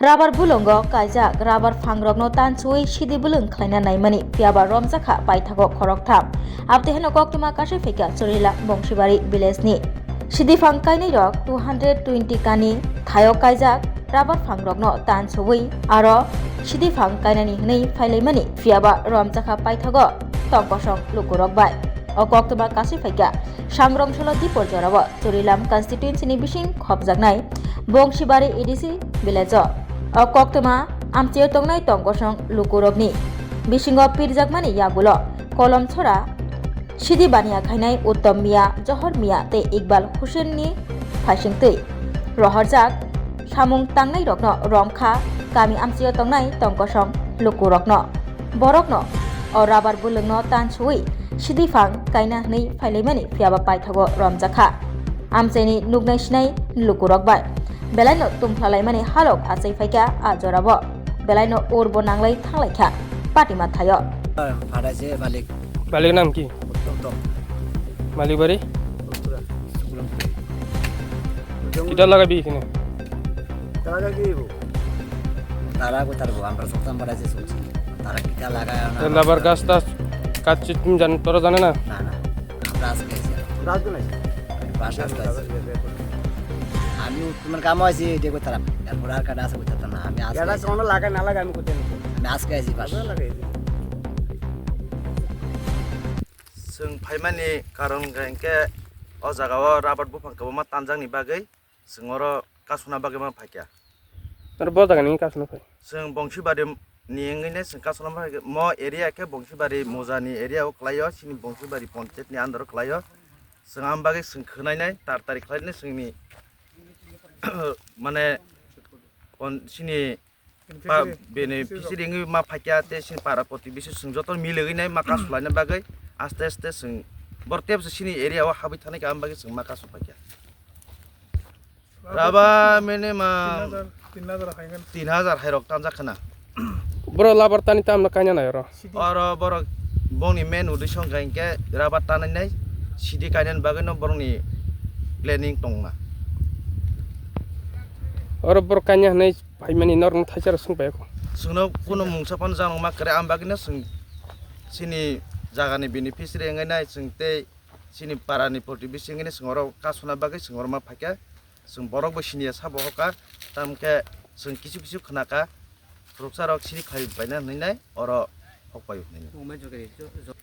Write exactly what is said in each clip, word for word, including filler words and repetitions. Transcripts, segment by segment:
Rabar bulongo kaijak rabar phangrokno tansuwi sidi bulwng khlaina naimani phiyaba romjakha paithago khoroktham. Abotwi heno koktwma kasui phaikha Churilam Bongsibari village ni. Sidi phang kainairok two hundred twenty kani thaio kaijak rabar phangrokno tansuwi aro sidi phang kainani hwnwi phailaimani phiyaba romjakha paithago tongkosong lukurok bai. O koktwma kasui phaikha Sangrong Solo Dipor jorao Churilam constituency ni bising khopjaknai Bongsibari A D C village o. O koktwma amchaio tongnai tongkosong lukurokni bisingo pirjakmani yagulo Kolom Chora, Sidi Baniya khainai Uttom Miya, Johor Miya tei Iqbal Hussain ni phaisingtwi rohorjak samung tangnairokno romkha kami amchaio tongnai tongkosong lukurokno. Borokno o rabar bulwngno tansuwi sidi phang kaina hwnwi phailaimani phiyaba paithago romjakha. Amchaini nuknai sinai lukurok bai belaino tungphla laimani halok achai phaikha a jorao. Belaino urbo nanglai thanglaikha patima thaio. Pharai se malik. Malik nam ki? Tok tok. Malik bari? Kita laga bi sini. Tara ki bo? Tara ko tar bo, amra soktam bara se sokchi. Tara kita laga na. Labar gas tas kacchi tum jan toro jane na? Na na. Amra aske se. Gas ko nai. Pas aske se. Ami utman kam hoy se de ko tara. Erpor ar kada ase ko tata na. Ami aske. Yara se. Kono laga na laga ami ko tene. Ami aske se pas. Laga. Chwng phaimani karon hwnkhe o jagao rabar buphang kwbangma tanjakni bagwi chwng oro kasuna bagwi ma phaikha. Oro bo jagani kasuna phai? Chwng Bongsibari ni wngwi nai chwng kasuna ma phaikha. Mo area khe Bongsibari Mojani area o kwlaio, chini Bongsibari ponchayat ni under o kwlaio. Chwng am bagwi chwng khwnainai tar tari khlainai chwngni mane pon-, chini Pa-, beneficiary wngwi ma phaikha tei chini para protibesi chwng joto miligwi nai ma kasulaina bagwi aste aste chwng bor tebsa chini area o habwi thanai kha, am bagwi chwng ma kasu phaikha. Raba minimum tin hajar, tin hajar hai rok tanjak khna. Boro labar tani tamno kaina nai oro. Oro borok bongni main uddesho hwnkha hinkhe raba tanai nai sidi kainani bagwi no borokni planning tongma. Oro borok kaina hinwi Phaimani norokno thaisa rok swng pai kho. Chwngno kunu mungsa phano janokma kwrwi, ang bagwino chwng chini jagani beneficiary wngwi nai chwng tei chini parani protibesi wngwi nai chwng oro kasuna bagwi chwng oro ma phaikha. Chwng borok bo siniya sabo hoka, tamkhe chwng kisu kisu khwnakha, khoroksa rok sini khai paina hinwi nai oro hok paio hinwi nai.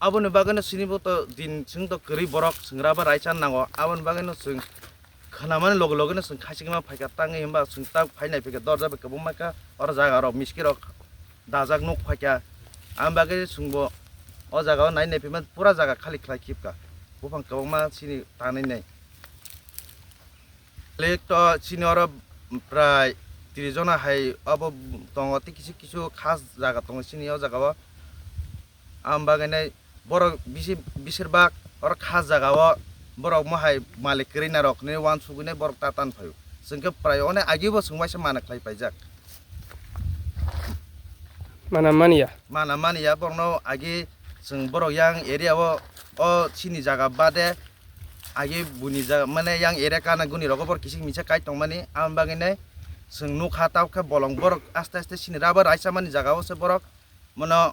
Aboni bagwino chini bo to din chwng to kwrwi borok chwng raba raisa nango. Aboni bagwino chwng khwnamani loge logeno chwng khachigma phaikha tangwi, hwnba chwng tak phai nai phaikha dorja bai kwbangma kha oro jaga rok miski rok dajak nuk phaikha. Aboni bagwi chwngbo o jaga o nai nai phaima pura jaga khali khlai khibkha, buphang kwbangma chini tanwi nai. Lek to chini oro prai tris jona hai obo tongo, tei kisu kisu khas jaga tongo chini o jaga o. Ang bagwi nai borok bisi-, bisir bak oro khas jaga o borok mohai malik kwrwi na rok hinwi uansugwi nai borok ta tan phaio. Chwng khe prai one agi bo chwng waisa mana khlai paijak. Mana manya. Mana manya borokno agi chwng borok yang area o, o chini jaga bade agi buni jaga mane yang area kana guni rogo borok kisik misa kai tongmani. Ang bagwi nai chwng nukha tabukhe bolong borok aste aste chini rubber raisa mani jaga o se borok mono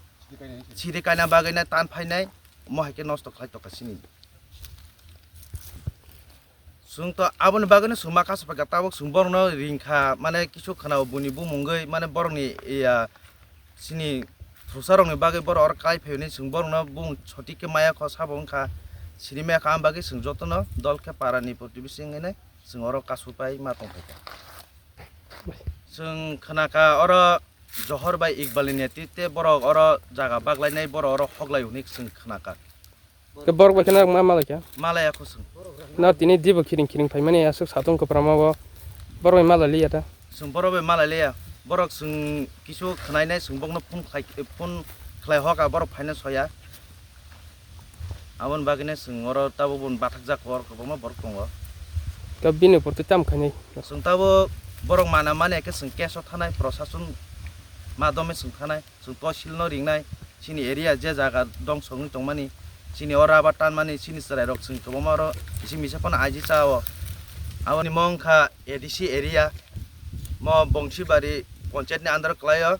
siri kaina bagwi nai tan phainai, omo hai khe nosto khlai tongkha chini. Chwng to aboni bagwino chwng ma kasu phaikha, tabuk chwng borokno ringkha, mane kisu khwnao buini bumungwi, mane borokni iya chini thusarokni bagwi borok oro kai phaio hinwi chwng borokno bumung sotik khe maya kho sabo wngkha, siri maya kha, am bagwi chwng jotono dol khe parani protibesi wngwi nai chwng oro kasu pai ma tong phaikha. Chwng khwnakha oro Johor bai Iqbal ni netritwe borok oro jaga baglainai, borok oro hoklai hwnwi chwng khwnakha. Ke borok bai kheno ma malai kha? Malai ya kho chwng. Na tini dibo khiring khiring phaimani aswk satung kwpram o borok bai malai liya ta? Chwng borok bai malai liya. Borok chwng kisu khwnainai chwng bokno phone khlai, phone khlai hoka borok phaina soya. Aboni bagwino chwng oro tabuk bo bathakjak kor kwbangma borok tongo. Ka bini pore tamo khainai? Chwng tabuk borok mana mani khe chwng case o thanai, prosason madhyome chwng thanai, chwng tosilno ringnai, chini area je jaga dongso wngwi tongmani, chini o rubber tanmani, chini chwrairok chwng kwbangma oro kisi misa phano aiji chao. Aboni mung kha A D C area. mo Bongsibari ponchayat ni under kwlaio,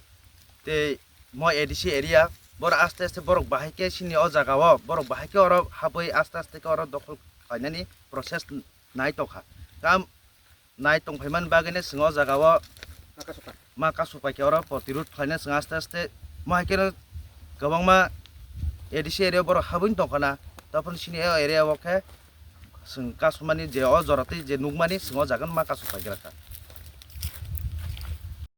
tei mo A D C area, borok aste aste borok bahai khe chini o jaga o, borok bahai khe oro habwi aste aste khe oro dokhol khlainani process nai tongkha. Kam nai tongphaimani bagwino chwng o jaga o ma kasu pai khe oro protirud khlaina chwng aste aste. Mo hai kheno kwbangma A D C area borok habwino tongkha na, tei chini o area o khe chwng kasumani je o jora tei je nukmani chwng o jaga ma kasu pai khe rwkha.